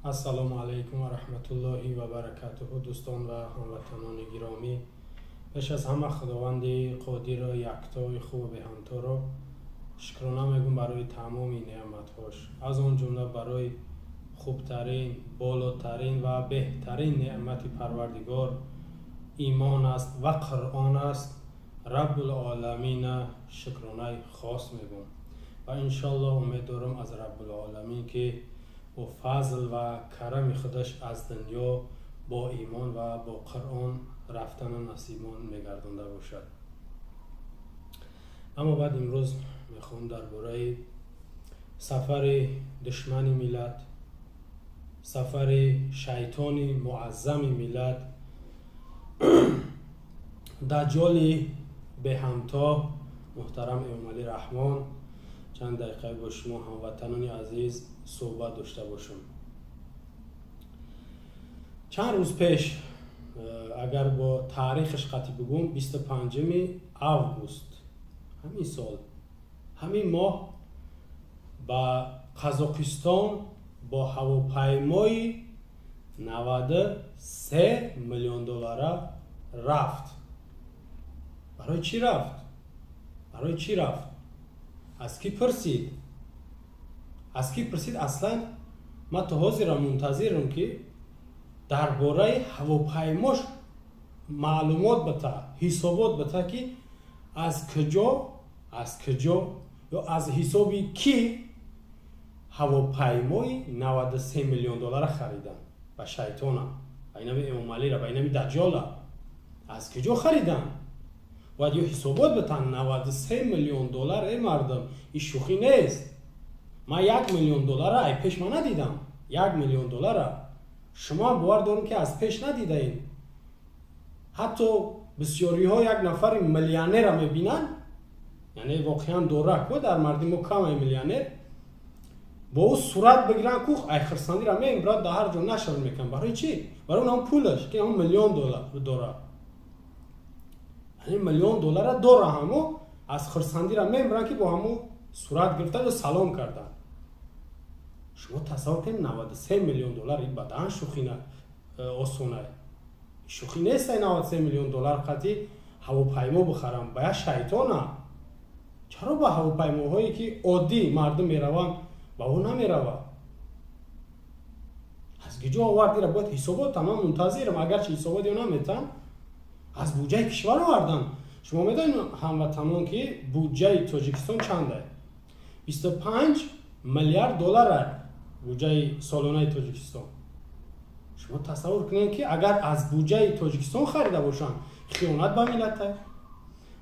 Ассалому алайкум ва раҳматуллоҳи ва баракатуҳу. Дӯстон ва ҳамватанони гиромӣ, пеш аз ҳама Худованди Қодирро, яктои хубу беҳамторо шукрона мегӯм барои тамоми неъматҳош, аз он ҷумла барои хубтарин, болотарин ва беҳтарин неъмати Парвардигор имон аст ва Қуръон аст. Раббулоламина шукронаи хос мегӯм ва иншоаллоҳ умед дорам аз Раббулоламин, ки бо фазл ва карами худаш аз дунё бо имон ва бо Қуръон рафтана насибмон мегардонда бошад. Аммо баъд имрӯз мехоҳам дар бораи сафари душмани миллат, сафари шайтони муаззами миллат, даҷҷоли беҳамто муҳтарам Эмомалӣ Раҳмон чанд дақиқа бо шумо, ҳамватанони азиз, суҳбат дошта бошам. Чанд рӯз пеш, агар бо таърихаш қатъӣ бигӯм, 25 август ҳамин сол, ҳамин моҳ ба Қазоқистон бо ҳавопаймои 93 миллион доллара рафт. Барои чӣ рафт? Барои чӣ рафт? Аз кӣ пурсид? Аз кӣ пурсид? Аслан ман то ҳозира мунтазирам, ки дар бораи ҳавопаймош маълумот бита, ҳисобот бита, ки аз куҷо, аз куҷо ё аз ҳисоби кӣ ҳавопаймои 93 миллион доллара харидан ба шайтона, ба инами Эмомалира, ба инами даҷҷола аз куҷо харидан? Бояд ё ҳисобот битан. 93 миллион доллар, эй мардум, ин шӯхӣ нест. Ман 1 миллион доллара ай пеш ма надидам. 1 миллион доллара шумо бовар дорем, ки аз пеш надидаем. Ҳатто бисёриҳо як нафари миллионера мебинанд, яъне воқеан дора ку, дар мардуми мо камай миллионер, бо ӯ сурат бигиранд ку, ай хирсандира мебирад, дар ҳар ҷо нашр мекунанд. Барои чӣ? Барои он пулаш, ки ҳамон миллион доллар дора, яъне миллион доллара дора, ҳамо аз хирсандира мебиранд, ки бо ҳамо сурат гирифтан ё салом кардан. Шумо тасаввур кунед, 93 миллион доллар, ин бадан шӯхӣ осона, шӯхӣ нест. 93 миллион доллар қатъи ҳавопаймо бихарам ба як шайтона, чаро ба ҳавопаймоҳое, ки оддӣ мардум мераванд, ба ӯ намеравад? Аз куҷо овард? Ира бояд ҳисобот. Ман мунтазирам, агарчи ҳисобот ё наметам. Аз буҷаи кишвар овардан. Шумо медонед, ҳамватанон, ки буҷаи Тоҷикистон чанда? 25 миллиард доллара буҷаи солонаи Тоҷикистон. Шумо тасаввур кунед, ки агар аз буҷаи Тоҷикистон харида бошанд, хиёнат ба миллата.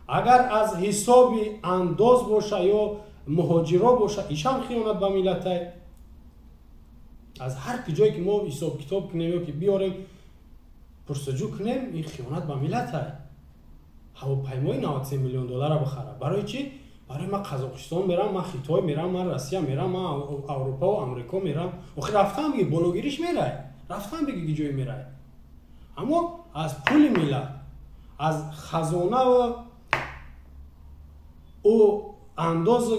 Агар аз ҳисоби андоз боша ё муҳоҷиро боша, ишам хиёнат ба миллата. Аз ҳар ки ҷое ки мо ҳисоб китоб кунем ё ки биёрем, пурсуҷӯ кунем, ин хиёнат ба миллата. Ҳавопаймои 93 миллион доллара бихара, барои чӣ? Барои ман Қазоқистон мерам, ман Хитой мерам, ман Россия мерам, ман Аврупо, Амрико мерам. Охи рафтам биги, бологириш мерай, рафтам биги, ки ҷое мерай, аммо аз пули миллат, аз хазонаву ӯ андози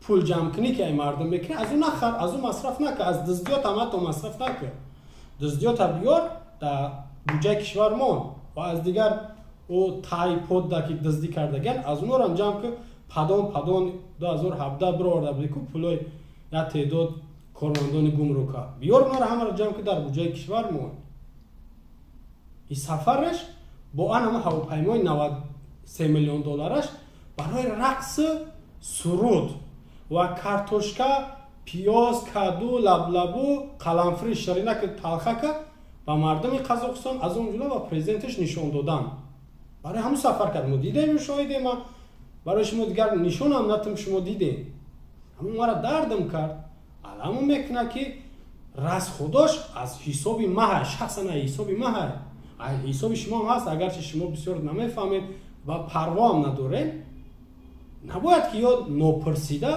пулҷамкунӣ, ки ай мардум мекунӣ, аз ӯ нахар, аз ӯ масраф накар, аз дуздиётам ҳатто масраф накар. Дуздиёта биёр, дар буҷаи кишвар мон ва аз дигар ӯ тай подда, ки дуздӣ кардаган, аз онорам ҷамъ ки падон падон 2017 бироварда будӣ ку пулои як теъдод кормандони гумрука, биёр онора ҳамаро ҷамъ ки, дар буҷаи кишвар мон. Ин сафараш бо ан ҳама ҳавопаймои 93 миллион доллараш барои рақси суруд ва картошка, пиёз, каду, лаблабу, қаламфури ширинаки талхака ба мардуми Қазоқистон, аз он ҷумла ба президенташ нишон додан, барои ҳамун сафар кард. Мо дидем, шоҳидем. Барои шумо дигар нишонам натам, шумо дидем. Ҳамун мара дардам кард, аламу мекунад, ки расходош аз ҳисоби маҳай, шахсан аз ҳисоби маҳай, аз ҳисоби шумо ҳам ҳаст. Агарчи шумо бисёр намефаҳмед ва парвоам надоред, набояд ки ё нопурсида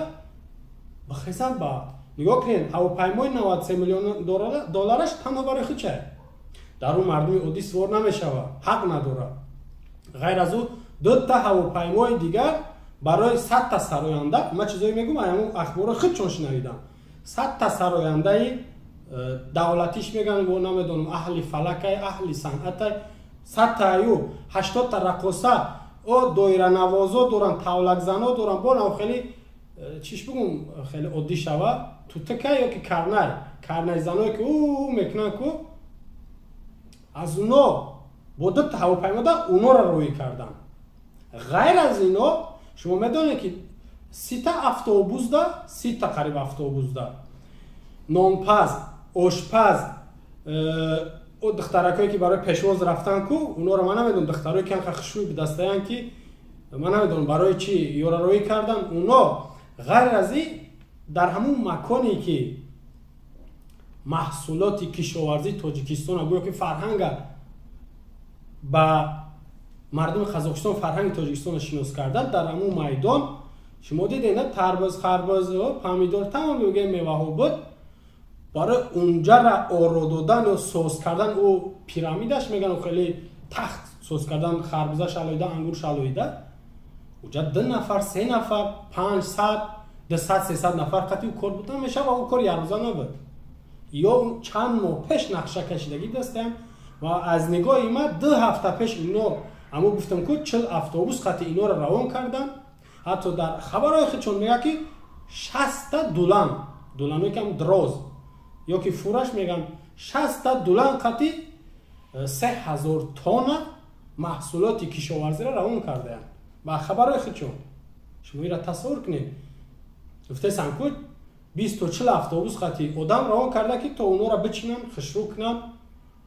бихезад. Ба нигоҳ кунед, ҳавопаймои 93 миллион доллараш танҳо барои худча, дар ӯ мардуми оддӣ сувор намешавад, ҳақ надорад. Ғайр аз ӯ дута ҳавопаймои дигар барои 100-та сароянда. Ман чизое мегӯм, ҳамон ахборро худчон шунавидам. 100-та сарояндаи давлатиш меган, бо намедонам аҳли фалакай, аҳли санъатай, 100 таю 80 та раққоса, о доиранавозо доран, тавлакзано доран, бо нам хеле чиш бугум, хеле оддӣ шава, тутака ё ки карнай, карнайзаное ки у мекунанд ку, аз уно бо дута ҳавопаймода унора роҳӣ кардан. Ғайр аз ино, шумо медонед, ки 30 та автобусда, 30 та қариб автобусда нонпаз, ошпаз, духтаракое, ки барои пешвоз рафтан ку, унора ман намедонам, духтарое ки анқа хушрӯй бидастаянд, ки ман намедонам барои чӣ ёра роҳӣ кардан уно. Ғайр аз ин, дар ҳамун маконе, ки маҳсулоти кишоварзии Тоҷикистона, гӯё ки фарҳанга ба мардуми Қазоқистон, фарҳанги Тоҷикистонро шинос кардан, дар ҳамун майдон шумо дидед, на, тарбуз, харбуз, помидор, тамоми мегӯем меваҳо буд. Барои унҷара оро додан ё соз кардан, ӯ пирамидаш меган, хеле тахт соз кардан, харбузаш алоҳида, ангурш алоҳида, уҷа ду нафар, се нафар, 500, 200, 300 нафар қати ӯ кор буд намешава, ва ӯ кор яррӯза набуд, ё чанд моҳ пеш нақша кашидагӣ дастаям. Ва аз нигоҳи ман, 2 ҳафта пеш ино, аммо гуфтам ку, 40 автобус қати инора равон кардан. Ҳатто дар хабарҳои худшон мегӯяд, ки 60 та дулан, дуланое ки ам дроз ё ки фураш мегӯям, 60 та дулан қати 3000 тонна маҳсулоти кишоварзиро равон кардаям ба хабарҳои худшон. Шумо ира тасаввур кунед, гуфтесам ку, 20 то 40 автобус қати одам равон карда, ки то онора бичинанд, хушрӯ кунанд,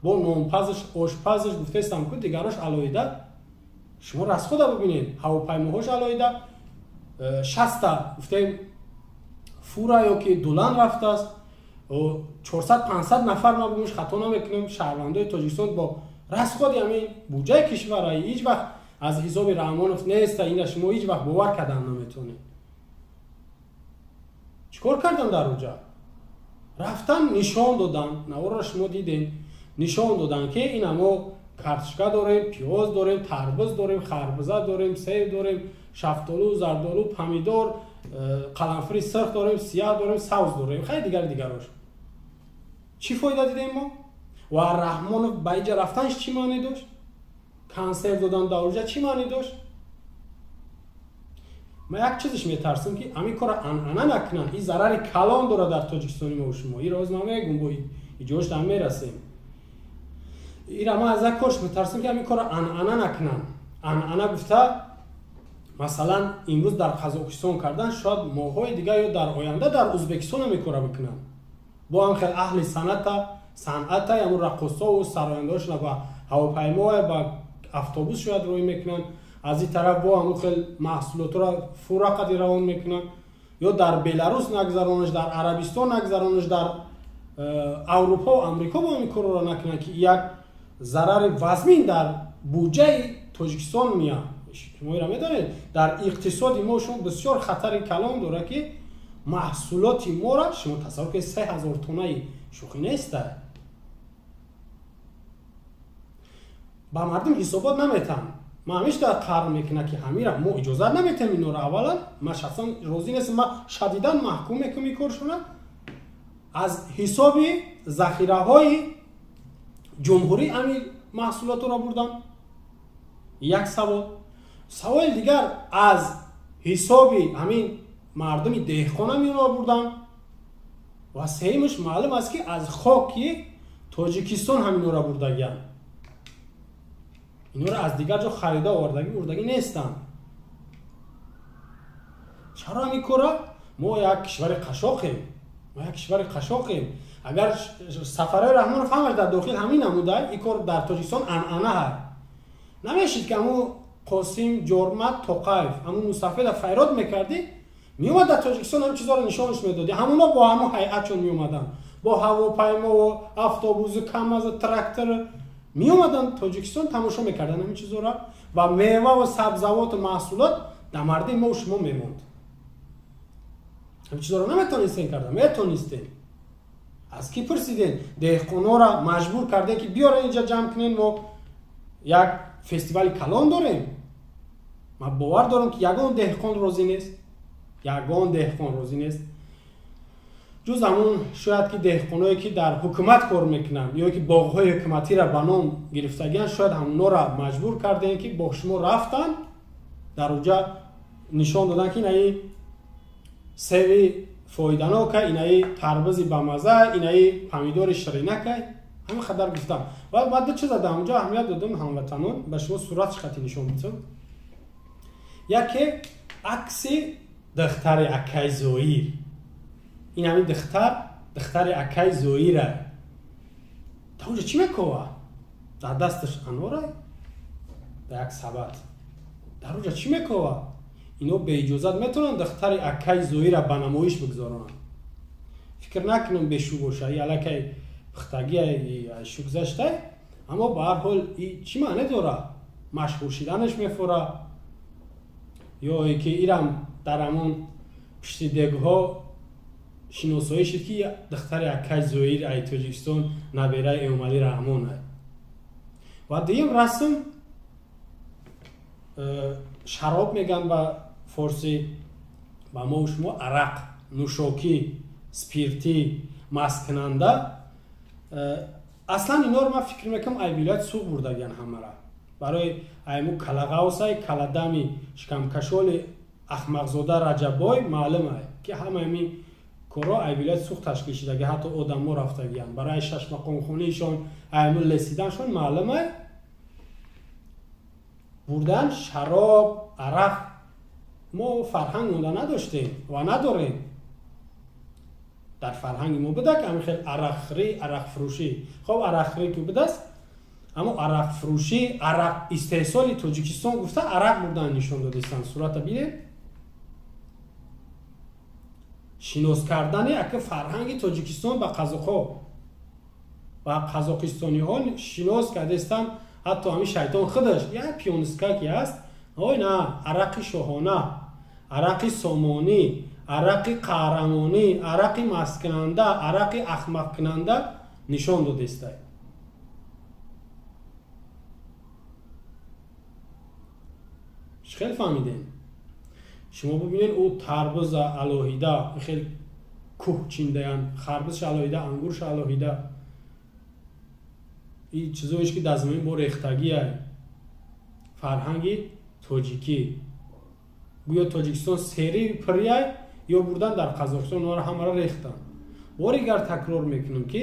бо нонпазаш, ошпазаш, гуфтестам ку, дигарош алоҳида. Шумо расхода бибинед, ҳавопаймоҳош алоҳида, 60 та гуфтем фура ё ки дулан рафтааст, 400, 500 нафар, ма бигӯш хато намекунем, шаҳрвандои Тоҷикистон бо расходи ҳамин буҷаи кишвара. Ҳеҷ вақт аз ҳисоби Раҳмонов неста, ина шумо ҳеҷ вақт бовар кардан наметавонед. Чӣ кор кардан дар уҷа? Рафтан, нишон додан, наворро шумо дидем, нишон додан, ки ина мо картошка дорем, пиёз дорем, тарбуз дорем, харбуза дорем, себ дорем, шафтолу, зардолу, помидор, қаламфури сирх дорем, сияҳ дорем, сабз дорем, хеле дигар дигарош. Чӣ фоида дидем мо? Ва Раҳмонов ба иҷа рафтанш чӣ маъне дошт? Консерт додан дар уҷа чӣ маъне дошт? Ман як чизиш метарсам, ки ҳамин корро анъана накунанд. Ин зарари калон дорад дар Тоҷикистони мо шумо. Ин роз ман мегӯм, бо иҷош дар мерасем. Ира ман аз як корш метарсам, ки ҳамин корро анъана накунанд. Анъана гуфта, масалан, имрӯз дар Қазоқистон кардан, шояд моҳҳои дигар ё дар оянда дар Ӯзбекистон ҳамин корро бикунанд, бо ҳам хел аҳли санъата, ҳамун раққосову сарояндаҳошона ба ҳавопаймо, ба автобус шояд роҳӣ мекунанд. Аз ин тараф бо ҳамун хел маҳсулотро фура қади равон мекунанд, ё дар Беларус нагзаронаш, дар Арабистон нагзаронаш, дар Аврупо, Амрико бо ҳамин корро накунанд, ки як зарари вазмин дар буҷаи Тоҷикистон меяд. Шумо ира медонед, дар иқтисоди мо шумо бисёр хатари калон дорад, ки маҳсулоти моро шумо тасаввур кунед, 3000 тоннаи шӯхӣ неста. Ба мардум ҳисобот наметаҳам. Ман ҳамеша қарр мекунам, ки ҳамира мо иҷозат наметаҳем инора. Аввалан, ман шахсан розӣ нестам, ман шадидан маҳкум мекунам ин коршона. Аз ҳисоби захираҳои ҷумҳурӣ ҳамин маҳсулотро бурдан, як савол. Саволи дигар, аз ҳисоби ҳамин мардуми деҳқон ҳаминро бурдан. Ва сеюмаш, маълум аст, ки аз хоки Тоҷикистон ҳаминора бурдагианд. Инора аз дигар ҷо харида овардагӣ, бурдагӣ нестанд. Чаро ҳамин кора? Мо як кишвари қашоқем, мо як кишвари қашоқем. Агар сафарҳои Раҳмонов ҳамаш дар дохил ҳамин намуда, ин кор дар Тоҷикистон анъана ҳаст. Намешид, ки ҳамун Қосим Ҷормат Тоқаев, ҳамун мусафеда файрод мекардӣ, меомад дар Тоҷикистон, ҳамин чизҳоро нишонаш медодӣ. Ҳамуно бо ҳамун ҳайатшон меомаданд, бо ҳавопаймову автобусу камазу трактор меомаданд Тоҷикистон, тамошо мекарданд ҳамин чизҳоро, ва меваву сабзавоту маҳсулот дар мардуми мо шумо мемонд. Ҳамин чизҳоро наметонистем карда? Метонистем. Аз кӣ пурсидем? Деҳқонора маҷбур кардем, ки биёрен, инҷа ҷамъ кунем, мо як фестивали калон дорем. Ман бовар дорам, ки ягон деҳқон розӣ нест, ягон деҳқон розӣ нест. Ҷуз ҳамун шояд ки деҳқоное ки дар ҳукумат кор мекунанд ё ки боғҳои ҳукуматиро ба ном гирифтагианд, шояд ҳамонора маҷбур кардем ки бо шумо рафтанд, дар уҷа нишон доданд ки инаи севи фоиданока, инаи тарбузи бамаза, инаи помидори ширинакай. Ҳамин қадар гуфтам. Ва баъд ду чиза дар ҳамҷо аҳамият додам ҳамватанон, ба шумо суратш хати нишон бидам. Яке акси духтари акай Зоир. Ин ҳамин духтар, духтари акай Зоира. Та онҷо чӣ мекова? Дар дасташ анора, дар як сабад. Дар онҷо чӣ мекова? Ино беиҷозат метавонанд духтари акай Зоира ба намоиш бигзоронанд. Фикр накунам бешу боша, и аллакай пухтагия шу гузашта, аммо ба ҳар ҳол и чӣ маъне дора? Машҳур шиданаш мефора ё ки ирам дар ҳамон пишти дегҳо шиносоӣ шид ки духтари акай Зоир ай Тоҷикистон набераи Эмомалӣ Раҳмон ай. Ва дуюм расм шароб меган ба форсӣ, ба мо шумо арақ, нӯшокӣ, спиртӣ, масткунанда. Аслан инор ман фикр мекунам ай вилоят суғ бурдагиян ҳамара. Барои айму калағавсай, каладами шикамкашоли Ахмақзода Раҷаббой маълум ай ки ҳама ами корро ай вилоят суғ ташкил шидаги, ҳатто одамо рафтагиян. Барои шашмақомхонаишон айму лесиданшон маълум ай. Бурдан шароб, арақ мо фарҳанг монда надоштем ва надорем. Дар фарҳанги мо буда ки ҳамин хел арақхӯрӣ, арақфурӯшӣ. Хоб арақхӯрӣ ки будааст, аммо арақфурӯшӣ, арақ истеҳсоли Тоҷикистон гуфта арақ бурдан нишон додистанд. Сурата бинед. Шинос кардани ака фарҳанги Тоҷикистон ба қазоқҳо, ба қазоқистониҳо шинос кардастанд. Ҳатто ҳамин шайтон худаш як пиониска ки ҳаст, ой на, арақи шоҳона, арақи сомонӣ, арақи қаҳрамонӣ, арақи масткунанда, арақи ахмақкунанда нишон додистай. Чӣ хел фаҳмидем? Шумо бибинед, ӯ тарбуза алоҳида хел кӯҳ чиндаянд, харбузша алоҳида, ангурша алоҳида. Ин чизоеш ки дар замин бо рехтагиай. Фарҳанги тоҷикӣ. Гӯё Тоҷикистон сери пиряй ё бурдан дар Қазоқистон онҳоро ҳамаро рехтанд. Боригар такрор мекунам ки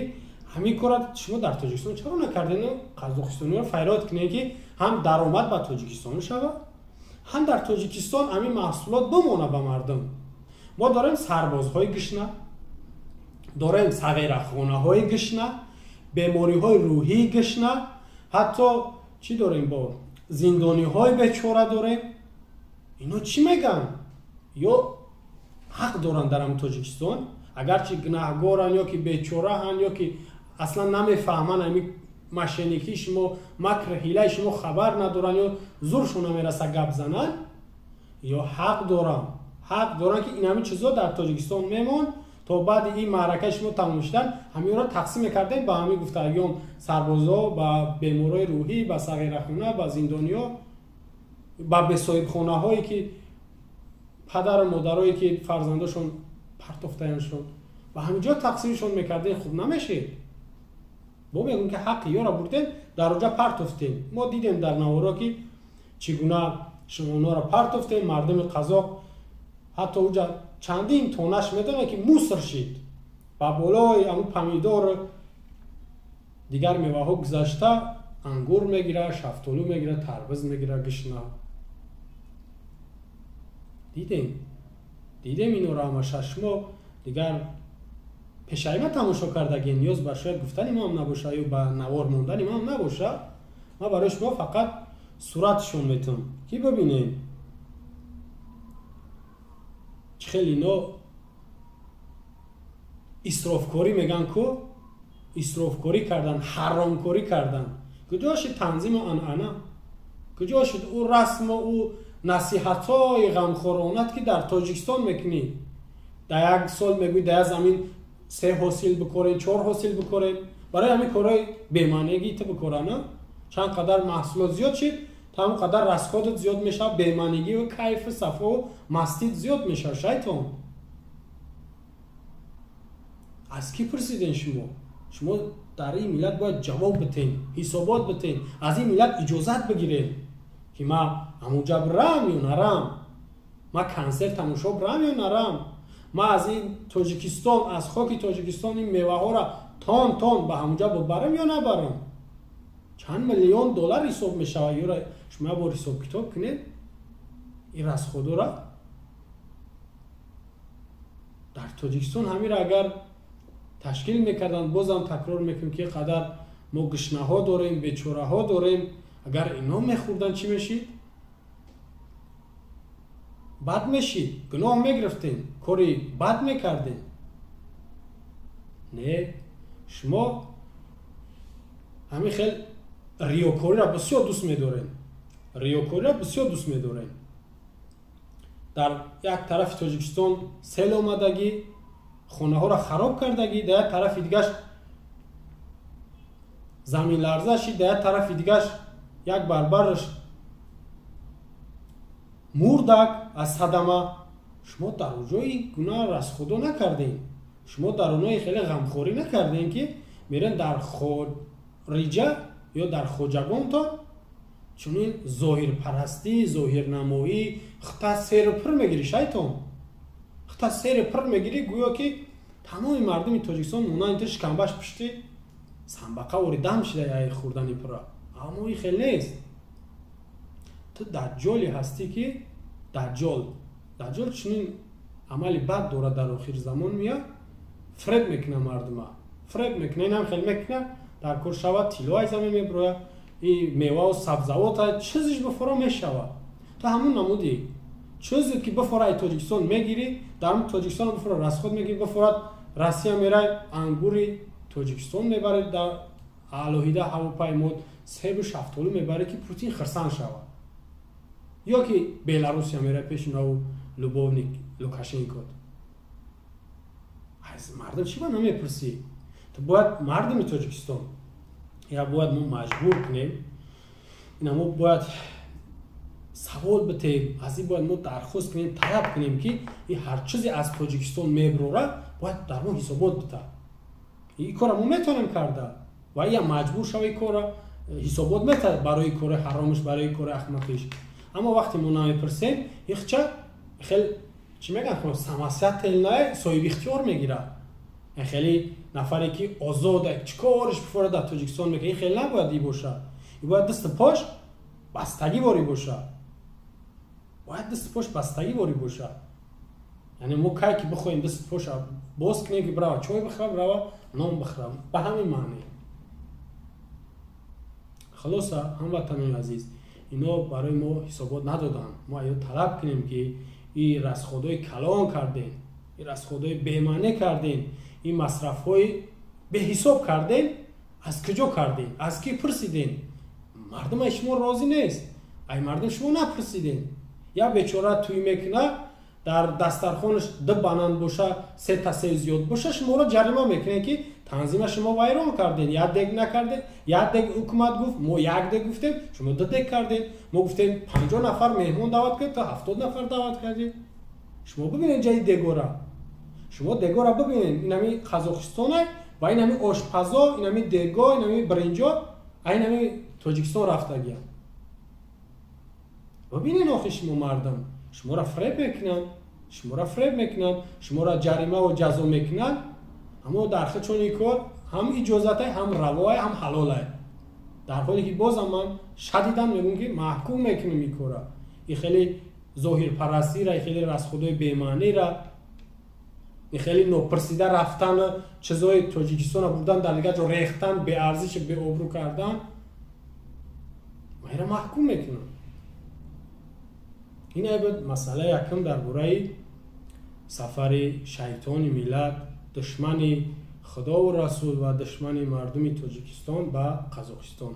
ҳамин корро шумо дар Тоҷикистон чаро накардену қазоқистониҳоро файрод кунед ки ҳам даромад ба Тоҷикистон шавад, ҳам дар Тоҷикистон ҳамин маҳсулот бимона ба мардум. Мо дорем сарбозҳои гишна, дорем сағирахонаҳои гишна, бемориҳои рӯҳии гишна, ҳатто чӣ дорем бо зиндониҳои бечора дорем. Ино чӣ мегӯянд? Ё ҳақ доранд дар ҳамин Тоҷикистон, агарчи гунаҳгоранд ё ки бечораанд ё ки аслан намефаҳманд ҳамин мошенникии шумо, макр ҳилаи шумо хабар надоранд ё зуршон намераса гап зананд, ё ҳақ доранд, ҳақ доранд ки ин ҳамин чизо дар Тоҷикистон мемонд то баъди ин маъракаи шумо тамом шудан ҳаминро тақсим мекардем ба ҳамин гуфтагиён сарбозо, ба беморои рӯҳӣ, ба сағирахона, ба зиндониҳо, ба бесоҳибхонаҳое ки падару модарое ки фарзандошон партофтаяншон, ба ҳамин ҷо тақсимшон мекардем. Хуб намешид. Бо мегӯем ки ҳаққи ёро бурдем, дар оҷа партофтем. Мо дидем дар наворо ки чӣ гуна шумо онҳоро партофтем. Мардуми қазоқ ҳатто уҷа чандин тонаш медонад ки муср шид, ба болои ҳамун помидор дигар меваҳо гузашта ангур мегирад, шафтолу мегирад, тарбуз мегирад, гишна. Дидем инора ҳама 6 моҳ дигар пешаима тамошо кардаги, ниёз ба шояд гуфтани мо ҳам набоша ё ба навор мондани мо ҳам набоша. Ман барои шумо фақат суратшон метавам ки бибинем чӣ хел ино исрофкорӣ меган ку, исрофкорӣ кардан, ҳаромкорӣ кардан. Куҷо шуд танзиму анъана? Куҷо шуд ӯ расму ӯ насиҳатҳои ғамхоронат ки дар Тоҷикистон мекунӣ? Дар як сол мегӯӣ дар як замин 3 ҳосил бикорем, 4 ҳосил бикорем. Барои ҳамин корҳои бемаънигӣ ту бикорана чанд қадар маҳсулот зиёд шид, та ҳамон қадар расходат зиёд мешавад, бемаънигию кайфу сафову мастит зиёд мешавад. Шайтон. Аз кӣ пурсиден шумо? Шумо дар ин миллат бояд ҷавоб битен, ҳисобот битен, аз ин миллат иҷозат бигирен, ки ман ҳамонҷа бирам ё нарам, ман консерт тамошо бирам ё нарам, ман аз ин Тоҷикистон, аз хоки Тоҷикистон ин меваҳоро тон тон ба ҳамонҷа барам ё набарам. Чанд миллион доллар ҳисоб мешавад, ёра шумо як бор ҳисоб китоб кунед ин расходора. Дар Тоҷикистон ҳамира агар ташкил мекарданд, бозам такрор мекунем, ки қадар мо гушнаҳо дорем, бечораҳо дорем, агар ино мехӯрданд чӣ мешид? Бад мешид, гуноҳ мегирифтем, кори бад мекардем. Не, шумо ҳамин хел риёкориро бисёр дӯст медорем, риёкориро бисёр дӯст медорем. Дар як тарафи Тоҷикистон сел омадагӣ, хонаҳоро хароб кардагӣ, дар як тарафи дигаш заминларза шид, дар як тарафи дигаш як барбараш мурдак аз садама. Шумо дар ҷои гуноҳ расходо накардем, шумо дар онои хеле ғамхорӣ накардем, ки мерен дар хориҷа ё дар хоҷагонтон чунин зоҳирпарастӣ, зоҳирнамоӣ, хата серу пур мегирӣ, шайтон хата серу пур мегирӣ, гӯё ки тамоми мардуми Тоҷикистон монанди ту шикамбаш пушти самбақа воридам шида яй хӯрдани пура. Аммо ин хел нест. Ту даҷҷоле ҳастӣ, ки даҷҷол, даҷҷол чунин амали бад дорад, дар охири замон меяд, фреб мекуна мардума, фреб мекуна, инам хел мекуна, дар кор шавад, тилло ай замин меброяд, и меваву сабзавота чизиш бифора мешавад. Ту ҳамун намудӣ, чизе ки бифора ай Тоҷикистон мегирӣ, дар Тоҷикистон бифора расход мегирӣ, бифорад Россия мерай, ангури Тоҷикистон мебаред, дар алоҳида ҳавопаймод себу шафтолу мебаред, ки Путин хирсанд шавад, ё ки Беларусия мерай пеши наву любовник Лукашенко. Аз мардум чӣ ба намепурсӣ? Ту бояд мардуми Тоҷикистон я бояд мо маҷбур кунем, ина мо бояд савол битем, аз ин бояд мо дархост кунем, талаб кунем, ки ин ҳар чизе аз Тоҷикистон меброра, бояд дар мо ҳисобот бита. Ин кора мо метавонем карда ва ия маҷбур шава, ин кора ҳисобот метавад барои кори ҳаромиш, барои кори ахмақиш. Аммо вақте мо намепурсем, ихча хел чӣ мегӯянд, самостоятельно соҳибихтиёр мегирад. Хеле нафаре ки озода, чӣ кориш бифора дар Тоҷикистон мекунад, ин хеле набояд и бошад. И бояд дасту пош бастагӣ ворӣ бошад, бояд дасту пош бастагӣ ворӣ бошад. Яъне мо кай ки бихоҳем, дасту поша боз кунем, ки брава чой бихӯрам, брава нон бихӯрам, ба ҳамин маъне. Хулоса, ҳамватанони азиз, ино барои мо ҳисобот надоданд. Мо аё талаб кунем, ки и расходҳои калон кардем, и расходҳои бемаъне кардем, ин масрафҳои беҳисоб кардем, аз куҷо кардем, аз кӣ пурсидем? Мардум ай шумо розӣ нест, ай мардум шумо напурсидем. Як бечора тӯй мекунад, дар дастархонаш ду банан боша, сета сев зиёд боша, шуморо ҷарима мекунед, ки танзима шумо вайрон кардем, як дег накардем, як дег ҳукумат гуфт, мо як дег гуфтем, шумо ду дег кардем, мо гуфтем 50 нафар меҳмон даъват кунед, то 70 нафар даъват кардем. Шумо бибинед ҷаи дегора, шумо дегора бибинед, инами Қазоқистона ва инами ошпазо, инами дего, инами бринҷо, а инами Тоҷикистон рафтагиям. Бибинед охи, шумо мардум, шуморо фреб мекунанд, шуморо фреб мекунанд, шуморо ҷаримаву ҷазо мекунанд. Аммо дар чун ин кор ҳам иҷозатай, ҳам равоай, ҳам ҳалолай, дар ҳоле ки бозам ман шадидан мегӯм, ки маҳкум мекунем ин кора, ин хеле зоҳирпарастира, ин хеле расходҳои бемаънира, ин хеле нопурсида рафтан, чизои Тоҷикистона бурдан, дар дигар ҷо рехтан, беарзишу беобрӯ кардан, ман инро маҳкум мекунам. Ин буд масъалаи якум дар бораи сафари шайтони миллат, душмани Худову Расул ва душмани мардуми Тоҷикистон ба Қазоқистон.